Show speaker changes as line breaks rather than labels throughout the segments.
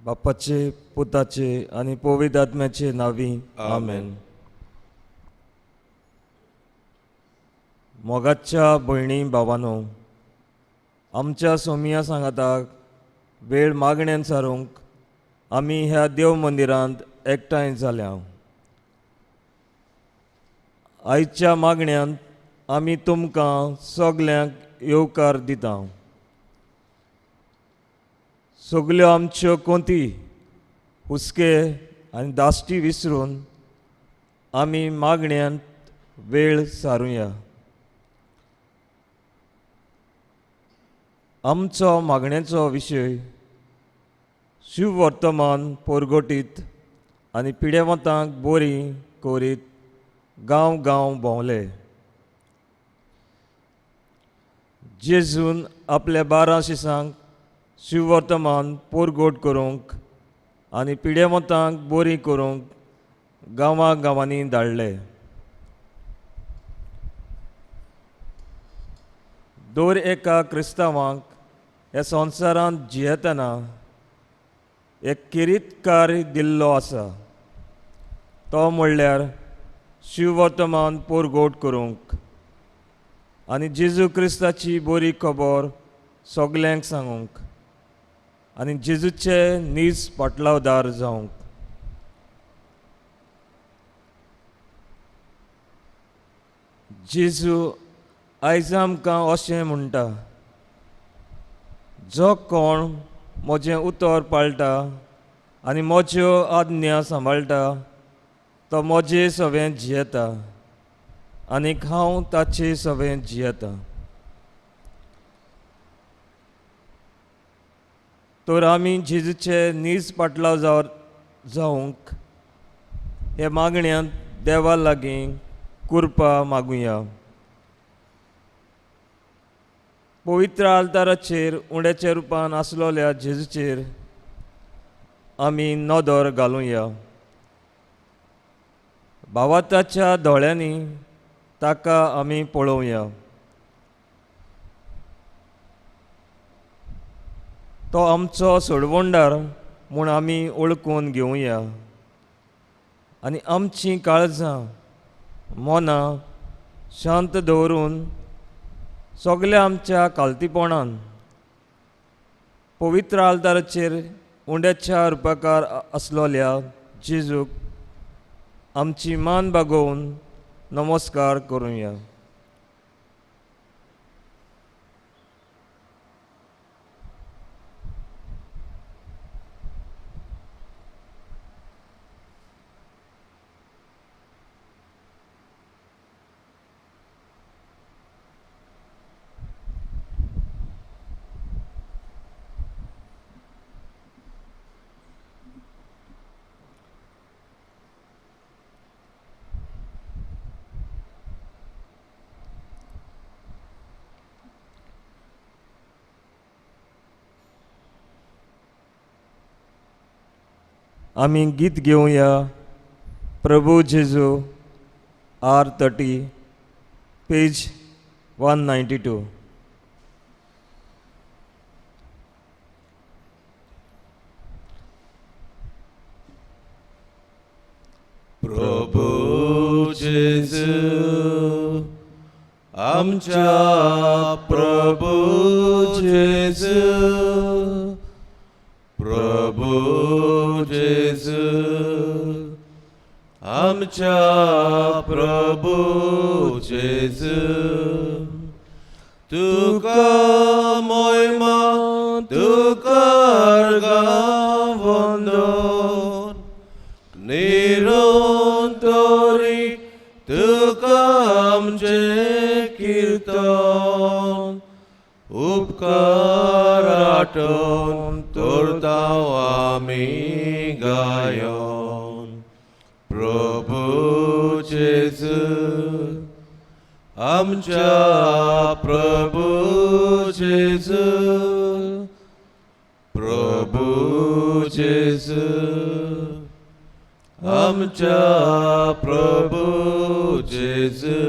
बापाचे, पुताचे आनी पवित्र आत्म्याचे नांवी, आमेन. मोगाच्या भयणी भावानो, आमच्या सोमिया सांगाताक वेळ मागण्यान सारूंक आमी ह्या देव मंदिरांत एकठांय जाल्या. आयच्या मागण्यांत आमी तुमकां सगल्यांक येवकार दिता. सगल्यो आमच्यो कोंती, हुस्के आनी दाश्टी विसरून आमी मागण्यांत वेळ सारुया. आमचो मागण्याचो विशय शिववर्तमान पोरगोटीत आनी पिडेवंतांक बोरी कोरीत गांव गांव भोंवले. जेजून आपल्या 12 शिसांक शिववर्तमान पोरगोट करूंक आनी पिडेवंतांक बोरी करूंक गांवां गांवांनी धाडले. दर एका क्रिस्तांवांक ह्या संवसारांत जियेतना एक किरीत कार्य दिल्लो आसा, तो म्हणल्यार शिववर्तमान पोरगोट करूंक आनी जेजू क्रिस्ताची बरी खबर सगल्यांक सांगूंक आनी जेजूचे नीज पाटलावदार जावंक. जेजू आयज आमकां अशें म्हणटा, जो कोण म्हजें उतर पाळटा आनी म्हज्यो आज्ञा सांबाळटा तो म्हजे सवें जियेता आनीक हांव ताचे सवें जियेता. तर आमी जेजूचे नीज पाटलाव जावंक हे मागण्यांत देवा लागीं कृपा मागुया. पवित्र आल्ताराचेर उंड्याच्या रुपान आसलोल्या जेजूचेर आमी नदर घालुया. भावाताच्या दोळ्यांनी ताका आमी पळोवया. तो आमचो सोडवणदार म्हूण आमी वळखून घेवया आनी आमचीं काळजां मनां शांत दवरून सगल्या आमच्या कालतीपणान पवित्र आल्ताराचेर उंड्याच्या रुपाकार आसलोल्या जेजूक आमची मान बागोवन नमस्कार करुया. आमी गीत घेवया प्रभू जेजू R30 page 192.
प्रभू जेजू आमच्या प्रभू जेजू, प्रभू जेजू आमच्या प्रभू जेजू, तुका मोयमा तुका वंदन निरंतरी तुका आमचे कीर्तन उपकार आठवण करता आमी गायन. प्रभू जेजू आमच्या प्रभू जेजू, प्रभू जेजू आमच्या प्रभू जेजू,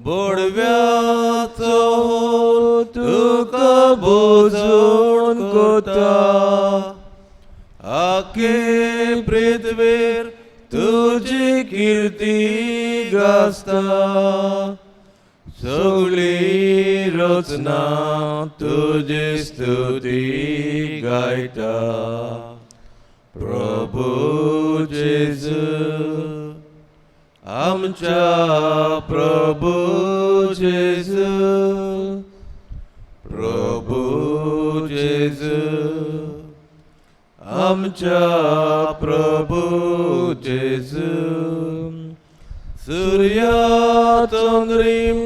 बोडव्याचो तुका बोजून कोता आखे पृथ्वीर तुजी कीर्ती गाजता सगळी रचना तुजी स्तुती गायता प्रभू जेजू आमच्या प्रभू जेजू प्रभू जेजू आमच्या प्रभू जेजू सूर्या चंद्रीम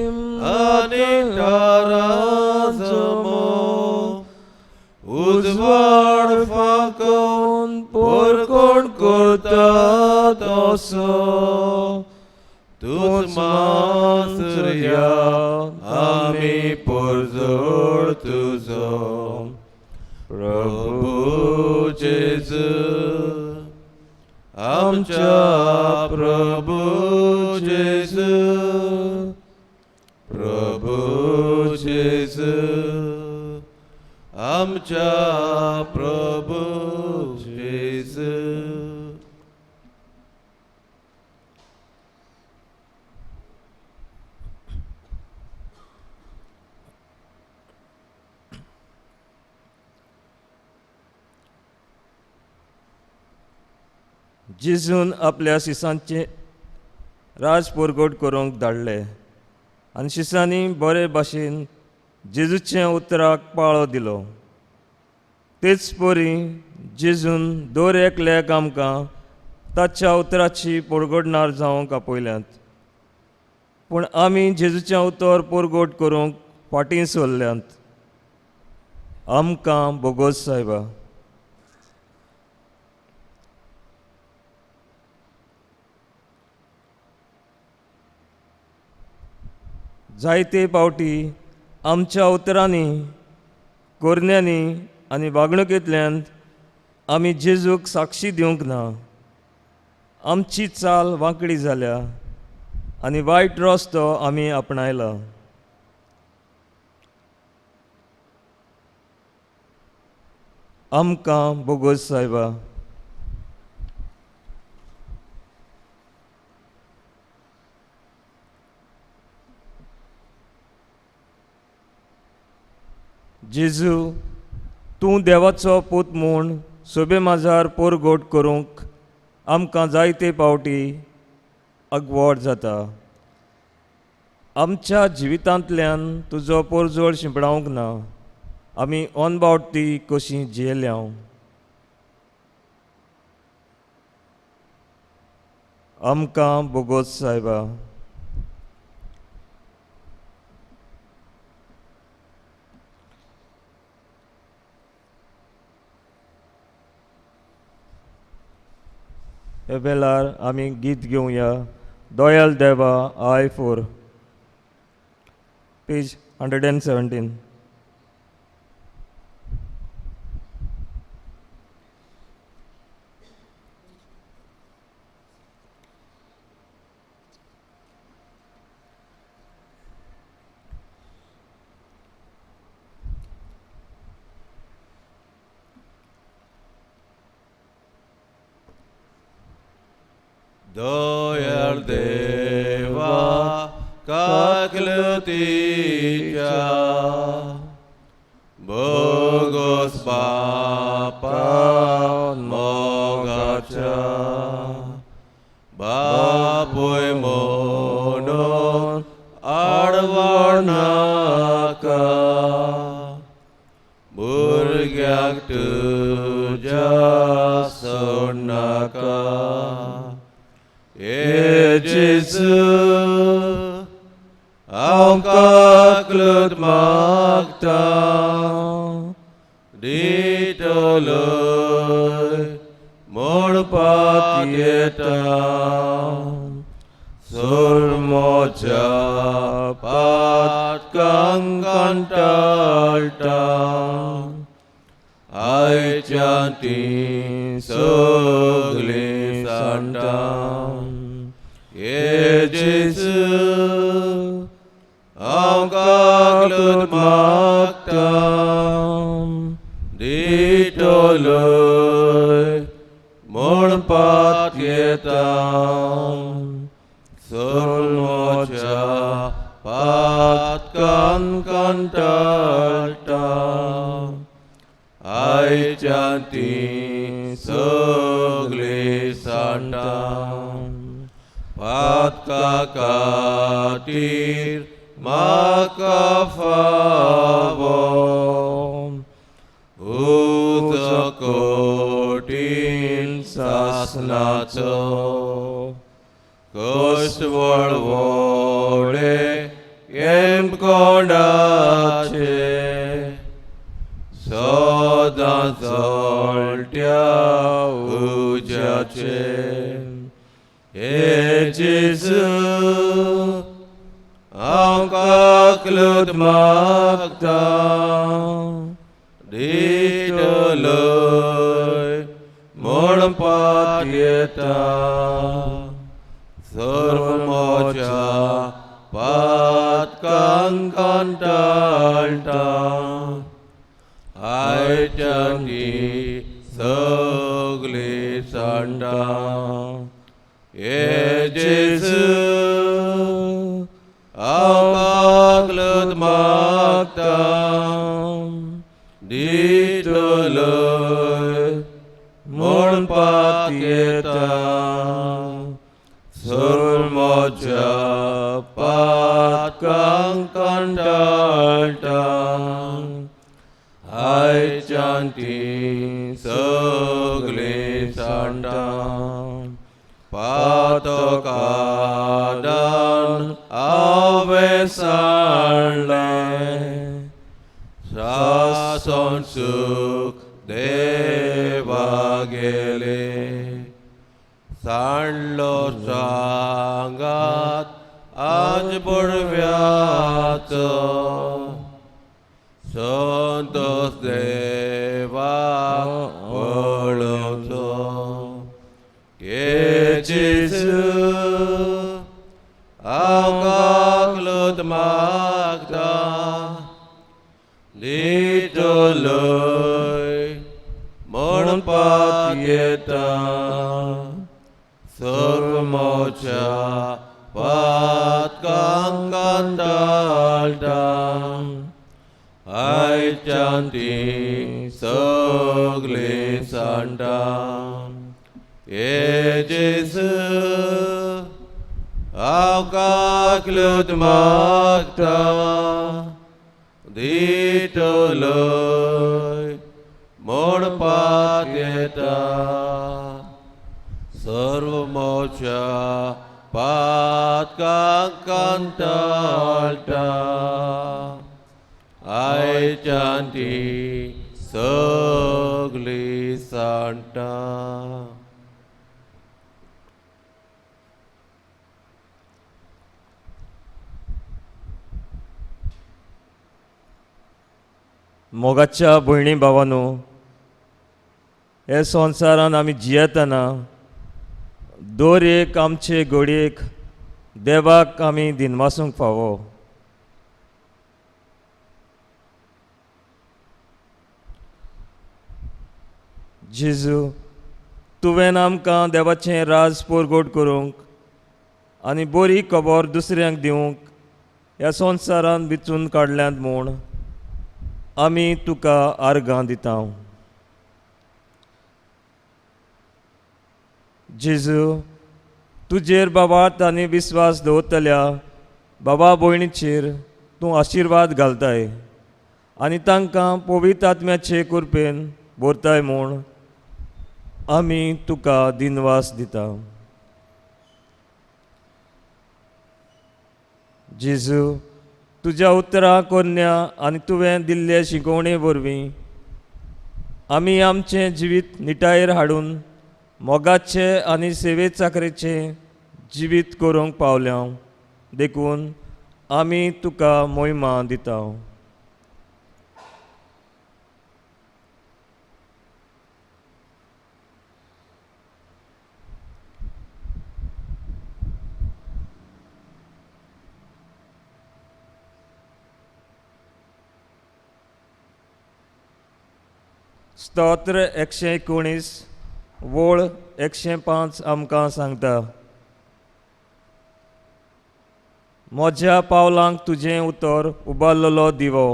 आनी ताराजमो उजवाड फाकोवन पोरकोण करता तसो तूंच सुर्या आमी पोरजोड तुजो प्रभू जेजू आमच्या प्रभू जेजू प्रभू जेजू आमच्या प्रभू जेजू.
जेजून आपल्या शिसांचे राज परगट करूंक धाडले आनी शिसांनी बरे भाशेन जेजूच्या उतराक पाळो दिलो. तेच परी जेजून दर एकल्याक आमकां ताच्या उतराची परगटणार जावंक आपयल्यात, पूण आमी जेजूचें उतर परगट करूंक फाटीं सरल्यात. आमकां बोगोस सायबा. जायते पावटी आमच्या उतरांनी, करण्यांनी आनी वागणुकेंतल्यान आमी जेजूक साक्षी दिवंक ना. आमची चाल वांकडी जाल्या आनी वायट रस्तो आमी आपणायला. आमकां बोगोस सायबा. जेजू, तूं देवाचो पूत म्हूण सोबे माजार पोरगोट करूंक आमकां जायते पावटी अगवड जाता. आमच्या जिवितांतल्यान तुजो पोरजोळ शिंपडावंक ना. आमी अनबावटी कशी जियेल्या. आमकां बोगोस सायबा. ह्या वेळार आमी गीत घेवया दोयाल देवा I 4, page 117.
दयाळ देवा काकलतीच्या बोगोस बापा मोगाच्या बापूय म्हणून आडवणाका भुरग्याक तुज्या सोडनाका. जेजू हांव काकलत मागता दितलोय म्हणपाक येता सोरमोच्या पातकांक कंटाळटा आयच्यान तीं सगळीं सांडटा. जेजू हांव काकलूत मागता दितलोय म्हूण पातयेता सर्व म्हज्या पातकान कंटाळटा आयच्यान ती सगळीं सांडटा पातका खातीर म्हाका फावो उजो कठीण सासणाचो कश्ट वळवळे येमकोंडाचे सदां जळट्या उज्याचे हे जेजू हांव काकलूत मागता दितलोय म्हूण पातयेता सर्व म्हज्या पातकान कंटाळटा आयच्यान ती सगळीं सांडटा हे जेजू हांव काकलूत मागता दितलोय म्हूण पातयेता सर्व म्हज्या पातकांक कंटाळटा आयच्यान ती सगळीं सांडटा पातकादान हांवें सांडलें सासण सूख देवा गेलें सांडलो सांगात आज बुडव्याचो संतोष देवा पळोवचो हे जेजू हांव काकलूत मागता दितलोय म्हूण पातयेता सर्व म्हज्या पातकांक कंटाळटा आयच्यान ती सगळीं सांडटा हे जेजू हांव काकलूत मागता दितलोय म्हूण पातयेता सर्व म्हज्या पातकांक कंटाळटा आयच्यान ती सगळीं सांडटा.
मोगाच्या भयणी भावानो, हे संवसारान आमी जियेतना दर एक आमचे घडयेक देवाक आमी दिनवासूंक फावो. जेजू, तुवें आमकां देवाचें राज परगट करूंक आनी बरी खबर दुसऱ्यांक दिवंक ह्या संवसारान विचून काडल्यांत म्हूण आमी तुका आर्गां दिता. जेजू, तुजेर बाबात आनी विस्वास दवरतल्या बाबा भयणीचेर तूं आशिर्वाद घालताय आनी तांकां पवित्र आत्म्याचे कृपेन भरताय म्हूण आमी तुका दिनवास दिता. जेजू, तुज्या उतरां कोरन्या आनी तुवें दिल्ले शिकोवणे वरवीं आमी आमचें जिवीत निटायेर हाडून मोगाचे आनी सेवे चाकरेचें जिवीत करूंक पावल्या, देखून आमी तुका मोहिमा दिता. स्तोत्र 119 वोळ 105 आमकां सांगता, म्हज्या पावलांक तुजें उतर उबारलेलो दिवो,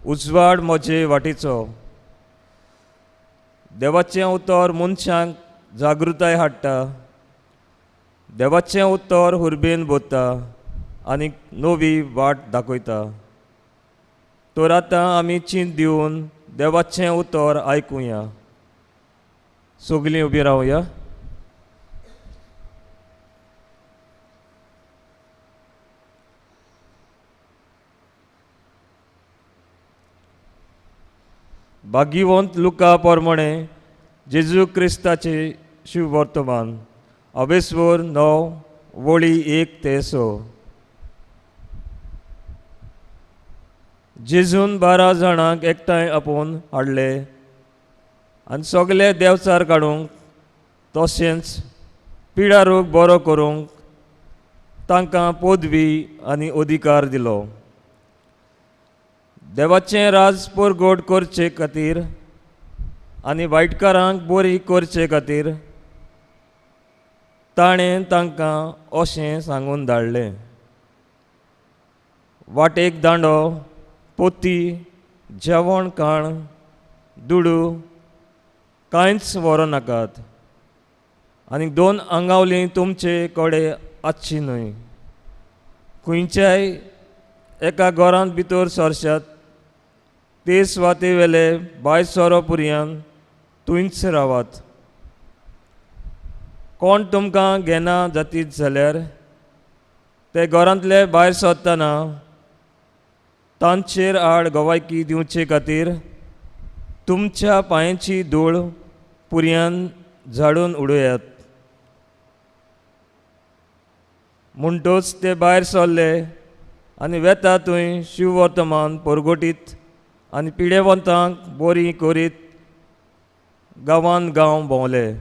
उजवाड म्हजे वाटेचो. देवाचें उतर मनशांक जागृताय हाडटा. देवाचें उतर हुर्बेन बोत्ता आनी नवी वाट दाखयता. तर आतां आमी चिंत दिवन देवाचें उतर आयकुया. सगलीं उबीं रावया. भाग्यवंत लुका प्रमाणे जेजू क्रिस्ताचे शिववर्तमान अवेस्वर 9 वळी 1 ते 6. जेजून 12 जाणांक एकठांय आपोवन हाडले आनी सगले देवचार काडूंक तशेंच पिडारोग बरो करूंक तांकां पदवी आनी अधिकार दिलो. देवाचें राज परगट करचे खातीर आनी वायटकारांक बरी करचे खातीर ताणें तांकां अशें सांगून धाडलें, वाटेक दांडो, पोती, जेवण खाण, दुडू कांयच व्हरूं नाकात आनी 2 आंगावली तुमचे कडेन आसची न्हय. खंयच्याय एका घरांत भितर सरशात ते सुवाते वेले भायर सोरो पुरयान थंयच रावात. कोण तुमकां घेना जातीत जाल्यार ते घरांतले भायर सरतना तांचेर आड गवायकी दिवचे खातीर तुमच्या पांयांची धूळ पुरयान झाडून उडयात. म्हणटच ते भायर सरले आनी वेता थंय शिववर्तमान परगटीत आनी पिडेवंतांक बरी करीत गांवान गांव भोंवले.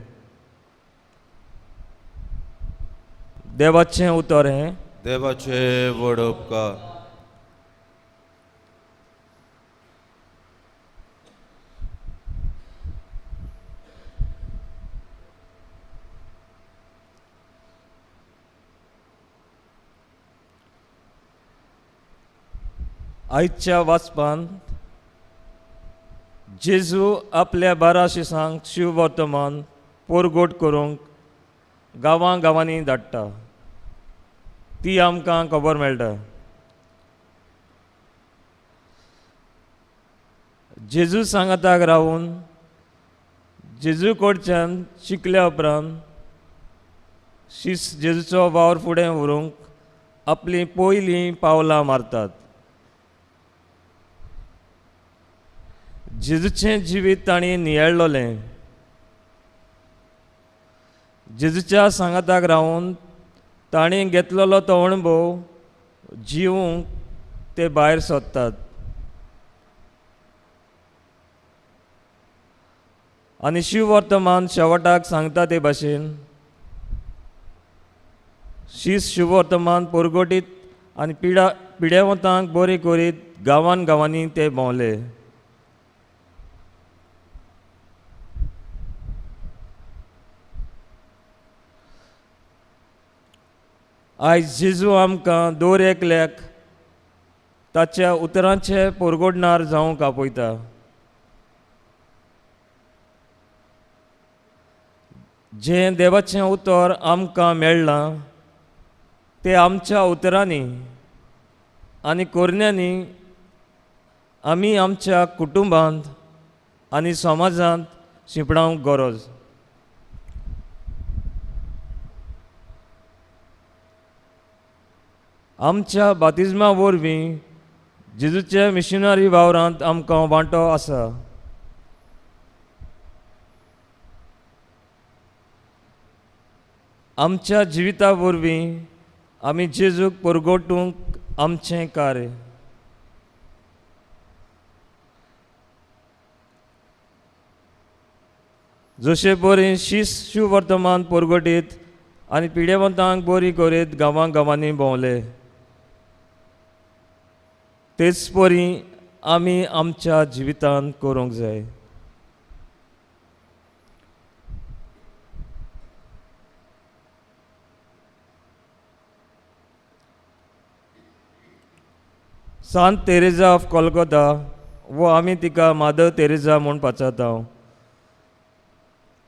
देवाचें उतर हें.
देवाचें व्हड उपकार.
आयच्या वाचपान जेजू आपल्या 12 शिसांक शिववर्तमान परगट करूंक गांवां गांवांनी धाडटा ती आमकां खबर मेळटा. जेजू सांगाताक रावून जेजू कडच्यान शिकल्या उपरांत शीस जेजूचो वावर फुडें व्हरूंक आपलीं पयलीं पावलां मारतात. जेजूचें जिवीत तांणी नियाळलें. जेजूच्या सांगाताक रावून तांणी घेतलेलो तो अणभव जिवूंक ते भायर सोदतात आनी शिववर्तमान शेवटाक सांगता ते भाशेन शीस शिववर्तमान परगटीत आनी पिडेवंतांक बरी करीत गांवान गांवांनी ते भोंवले. आयज जेजू आमकां दर एकल्याक ताच्या उतरांचे परगटणार जावंक आपयता. जें देवाचें उतर आमकां मेळ्ळां तें आमच्या उतरांनी आनी करण्यांनी आमी आमच्या कुटुंबांत आनी समाजांत शिंपडावंक गरज. आमच्या बातिज्मा वरवीं जेजूच्या मिशनरी वावरांत आमकां वांटो आसा. आमच्या जिविता वरवीं आमी जेजूक परगटूंक आमचें कार्य. जशे बरी शीस शिववर्तमान परगटीत आनी पिडेवंतांक बरी करीत गांवां गांवांनी भोंवले तेच परी आमी आमच्या जिवितांत करूंक जाय. सांत तेरेजा ऑफ कोलकोता वो आमी तिका मादर तेरेजा म्हूण पाचारता.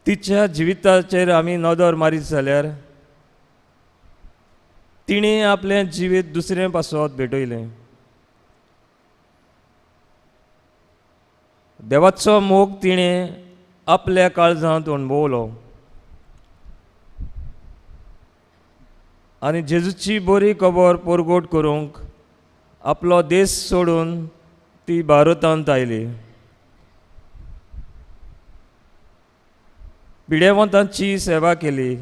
तिच्या जिविताचेर आमी नदर मारीत जाल्यार तिणें आपलें जिवीत दुसरें पासत भेटयलें. देवाचो मोग तिणें आपल्या काळजांत अणभवलो आनी जेजूची बरी खबर परगट करूंक आपलो देश सोडून ती भारतांत आयली. पिडेवंतांची सेवा केली,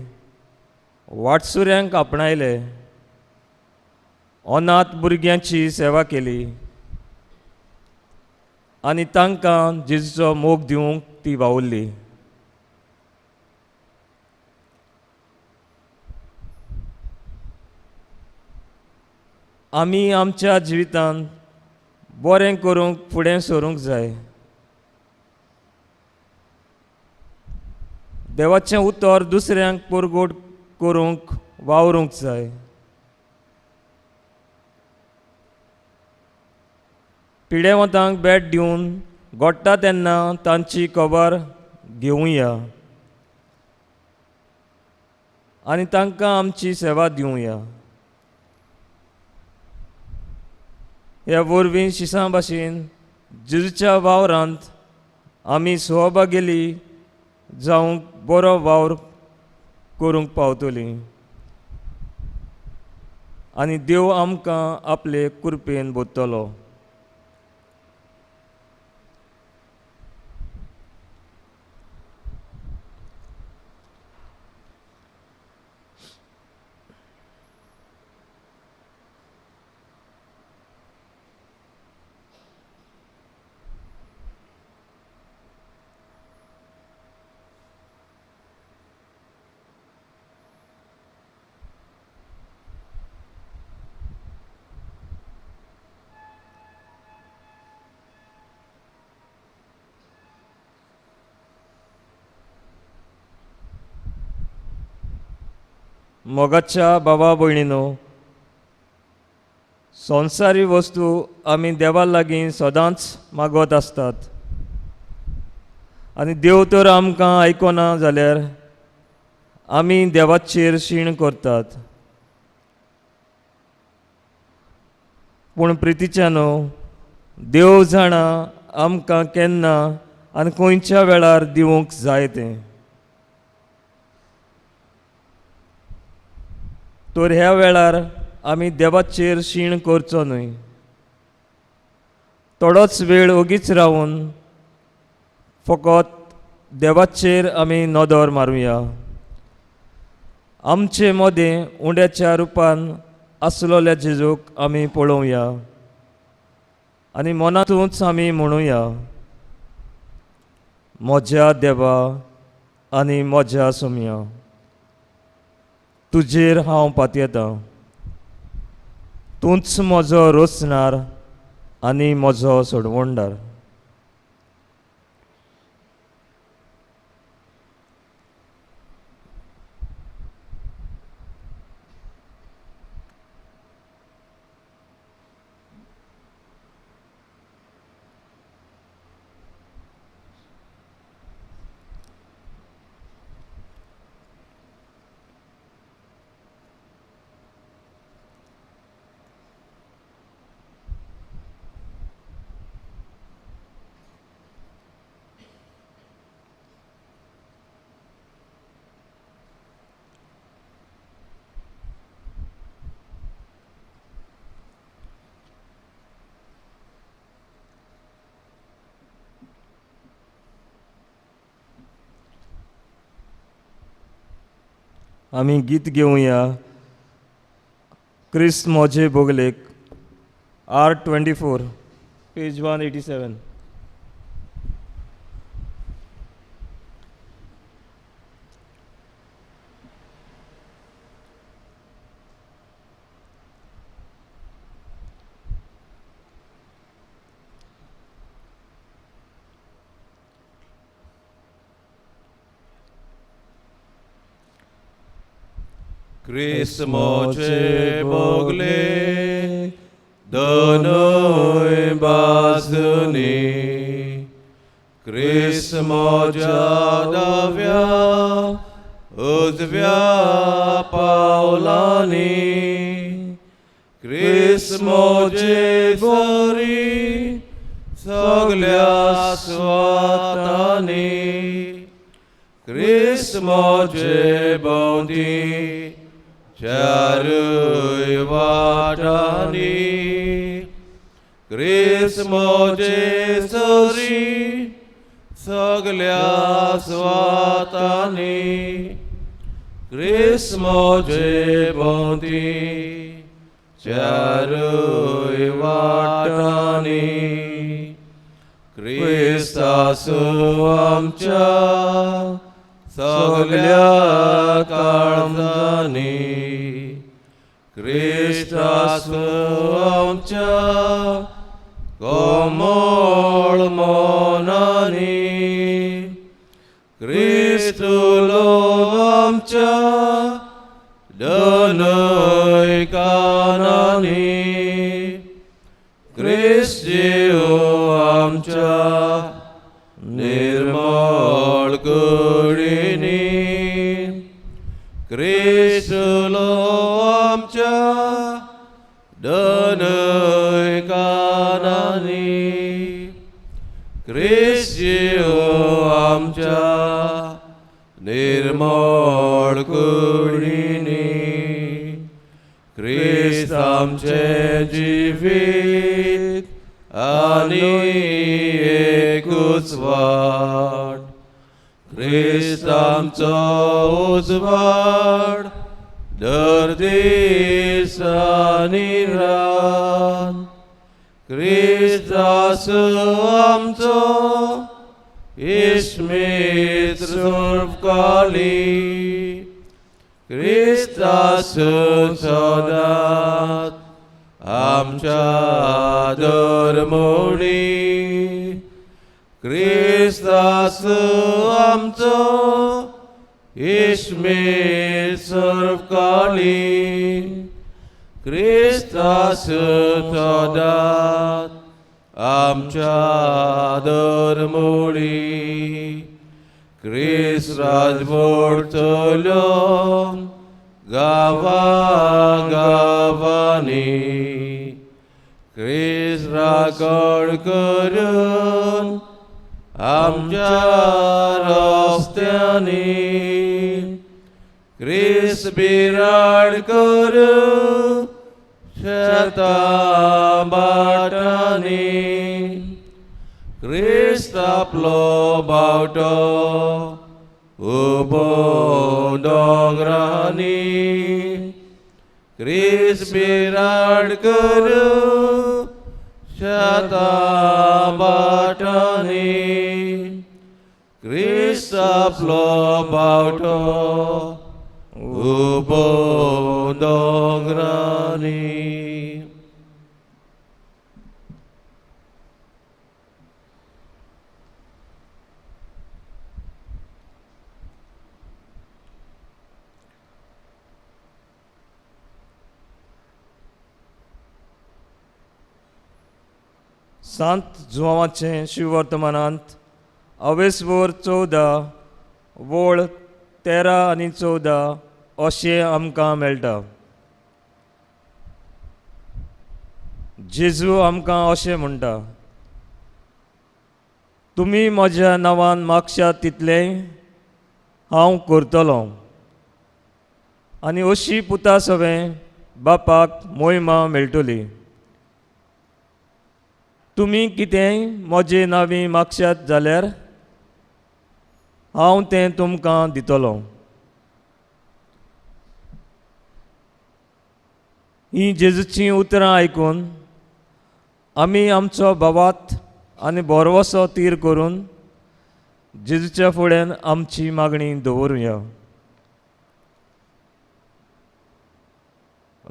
वाटसुऱ्यांक आपणायले, अनाथ भुरग्यांची सेवा केली आनी तांकां जेजूचो मोग दिवंक ती वावुरली. आमी आमच्या जिवितांत बरें करूंक फुडें सरूंक जाय. देवाचें उतर दुसऱ्यांक परगट करूंक वावरूंक जाय. पिडेवंतांक भेट दिवन घडटा तेन्ना तांची खबर घेवया आनी तांकां आमची सेवा दिवया. ह्या वरवीं शिसां भाशेन जेजूच्या वावरांत आमी सहभागी जावंक बरो वावर करूंक पावतलीं आनी देव आमकां आपले कृपेन भरतलो. मोगाच्या बाबा भयणीनो, संवसारी वस्तू आमी देवा लागीं सदांच मागत आसतात आनी देव तर आमकां आयकना जाल्यार आमी देवाचेर शीण करतात. पूण प्रितीच्यानो, देव जाणा आमकां केन्ना आनी खंयच्या वेळार दिवंक जाय तें. तर ह्या वेळार आमी देवाचेर शीण करचो न्हय. थोडोच वेळ ओगीच रावन फकत देवाचेर आमी नदर मारुया. आमचे मदें उंड्याच्या रुपान आसलेल्या जेजूक आमी पळोवया आनी मनांतूच आमी म्हणुया, म्हज्या देवा आनी म्हज्या सोम्या, तुजेर हांव पातयेतां. तूंच म्हजो रोचणार आनी म्हजो सोडवणदार. आमी गीत घेवया क्रिस्त म्हजे बोगलेक, R24 page 187.
क्रिस्त मोचे बोगले दोनूय बाजूनी क्रिस्त म्हज्या दाव्या उजव्या पावलांनी क्रिस्त म्हजे बरी सगल्या स्वातांनी क्रिस्त म्हजे भोंवती चारूय वाटांनी क्रिस्त म्हजे सरी सगल्या स्वातांनी क्रिस्त म्हजे भोंवती चारूय वाटांनी क्रिस्त आसूं आमच्या सगल्या काळजांनी क्रिस्त आसूं आमच्या कोमळ मनांनी क्रिस्त उलोवं आमच्या दोनूय कानांनी क्रिस्त जिवूं आमच्या निर्मळ कुडींनी क्रिस्त उलोवं आमच्या दोनूय कानांनी क्रिस्त जिवूं आमच्या निर्मळ कुडींनी क्रिस्त आमचें जिवीत आनी एकूच वाट क्रिस्त आमचो उजवाड दर दीस आनी रात क्रिस्त आसूं आमचो इश्टमित्र सर्वकाली क्रिस्त आसूं सदांच आमच्या धर्मोडी क्रिस्त आसूं आमचो इश्टमित्र सर्वकाली क्रिस्त आसूं सदांच आमच्या धर्मोडी क्रिस्त राजवट चलोवंक गांवा गांवांनी क्रिस्त राखण करून आमच्या रस्त्यांनी क्रिस्त बिराड करून शेतां भाटांनी क्रिस्त आपलो बावटो उबो दोंगरांनी क्रिस्त बिराड करून शेतां भाटांनी क्रिस्त आपलो बावटो उबो दोंगरांनी.
सांत जुवांवाचें शिववर्तमानांत अवेसवर 14 वोळ 13 आनी 14 अशें आमकां मेळटा. जेजू आमकां अशें म्हणटा, तुमी म्हज्या नांवान मागशात तितलें हांव करतलो आनी अशी पुता सवें बापाक मोहिमा मेळटली. तुमी कितेंय म्हजे नांवी मागशात जाल्यार हांव तें तुमकां दितलो. हीं जेजूचीं उतरां आयकून आमी आमचो भावात आनी भरवसो तीर करून जेजूच्या फुड्यान आमची मागणी दवरुया.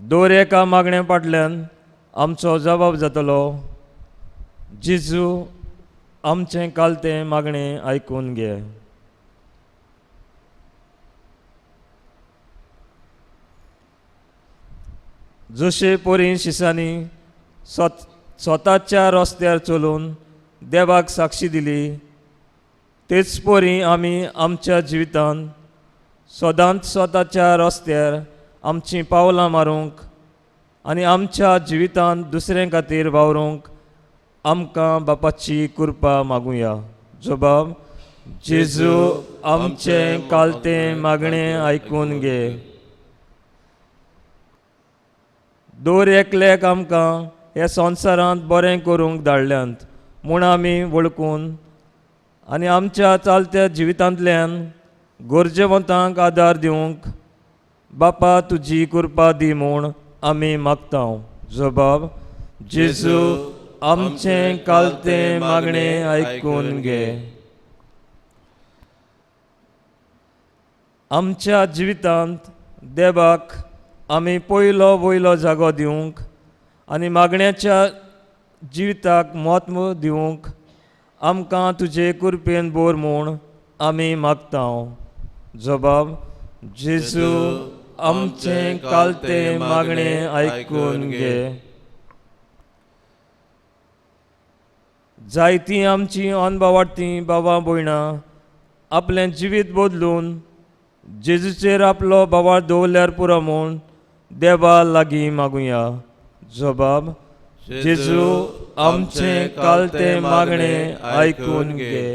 दर एका मागण्या फाटल्यान आमचो जबाब जातलो, जेजू आमचें कालतें मागणें आयकून घे. जशे पोरी शिसांनी स्वताच्या रस्त्यार चलून देवाक साक्षी दिली, तेच परी आमी आमच्या जिवितांत सदांच स्वताच्या रस्त्यार आमचीं पावलां मारूंक आनी आमच्या जिवितांत दुसऱ्यां खातीर वावरूंक आमकां बापाची कृपा मागुया. जबाब, जेजू आमचें कालतें मागणें आयकून घे. दर एकल्याक आमकां ह्या संवसारांत बरें करूंक धाडल्यांत म्हूण आमी वळखून आनी आमच्या चालत्या जिवितांतल्यान गरजेवंतांक आदार दिवंक बापा तुजी कृपा दी म्हूण आमी मागता. जबाब, जेजू आमचें कालतें मागणें आयकून घे. आमच्या जिवितांत देवाक आमी पयलो वयलो जागो दिवंक आनी मागण्याच्या जिविताक म्हत्व दिवंक आमकां तुजे कृपेन बोर म्हूण आमी मागता. जबाब, जेजू आमचें कालतें मागणें आयकून घे. जायतीं आमचीं अनभावार्थी बाबा भयणां आपलें जिवीत बदलून जेजूचेर आपलो बावार दवरल्यार पुरो म्हूण देवा लागीं मागुया. जबाब, जेजू आमचें कालतें मागणें आयकून घे.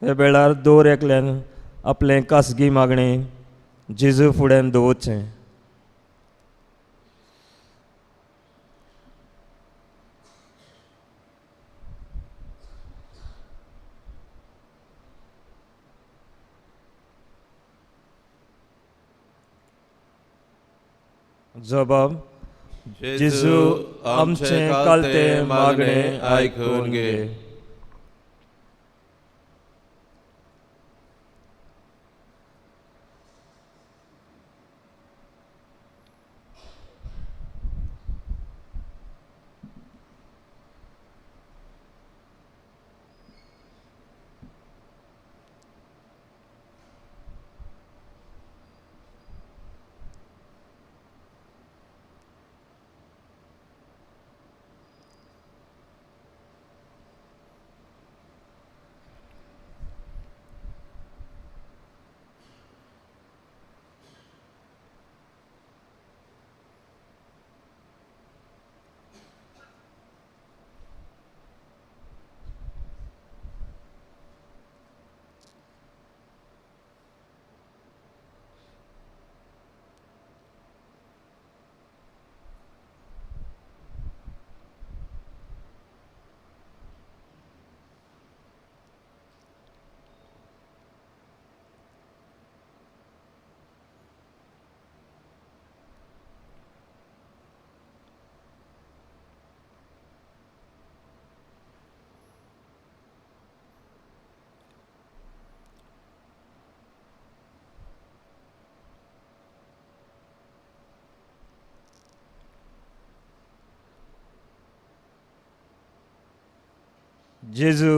हे वेळार दर एकल्यान आपलें खासगी मागणें जेजू फुड्यान दवरचें. जबाब, जेजू आमचें कालतें मागणें आयकून घे. जेजू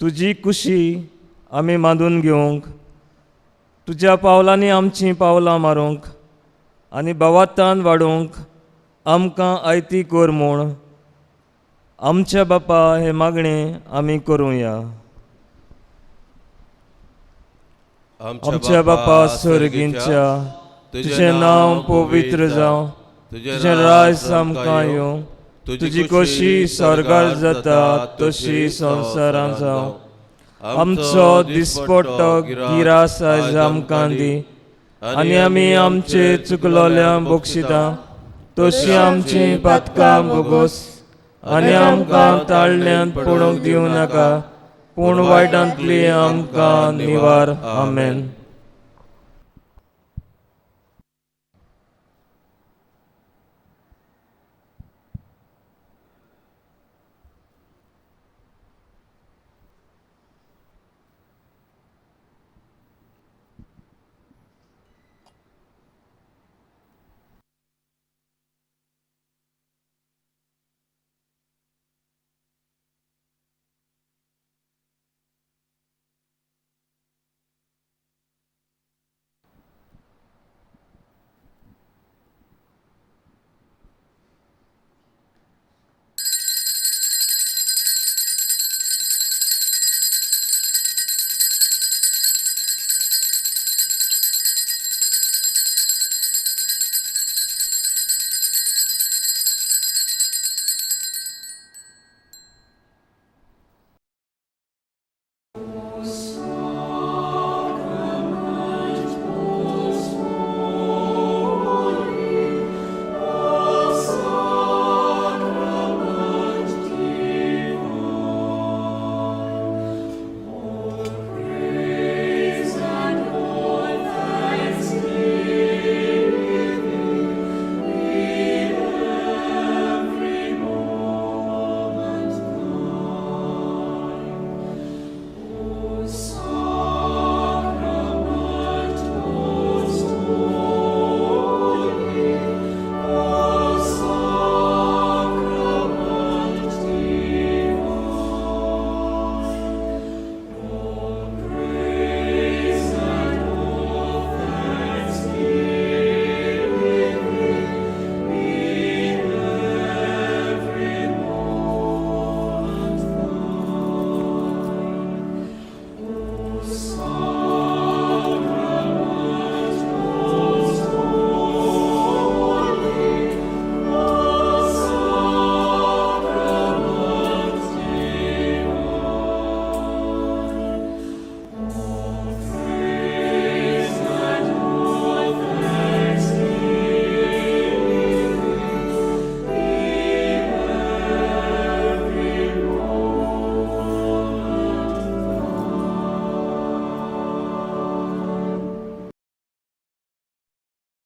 तुजी कुशी आमी मांदून घेवंक, तुज्या पावलांनी आमचीं पावलां मारूंक आनी भावार्थान वाडोवंक आमकां आयती कर म्हूण आमच्या बापा हे मागणें आमी करुया. आमच्या बापा सर्गींच्या, तुजें नांव पवित्र जावं, तुजें राज आमकां येवं, तुजी कशी स्वर्गार जाता तशी संवसारांत जावं. आमचो दिसपट्टो गिरास आयज आमकां दी आनी आमी आमचे चुकलोल्यांक बक्षिता तशी आमची पातकां भोगोस आनी आमकां ताळ्यांत पडूंक दिवं नाका, पूण वायटांतली आमकां निवार. आमेन.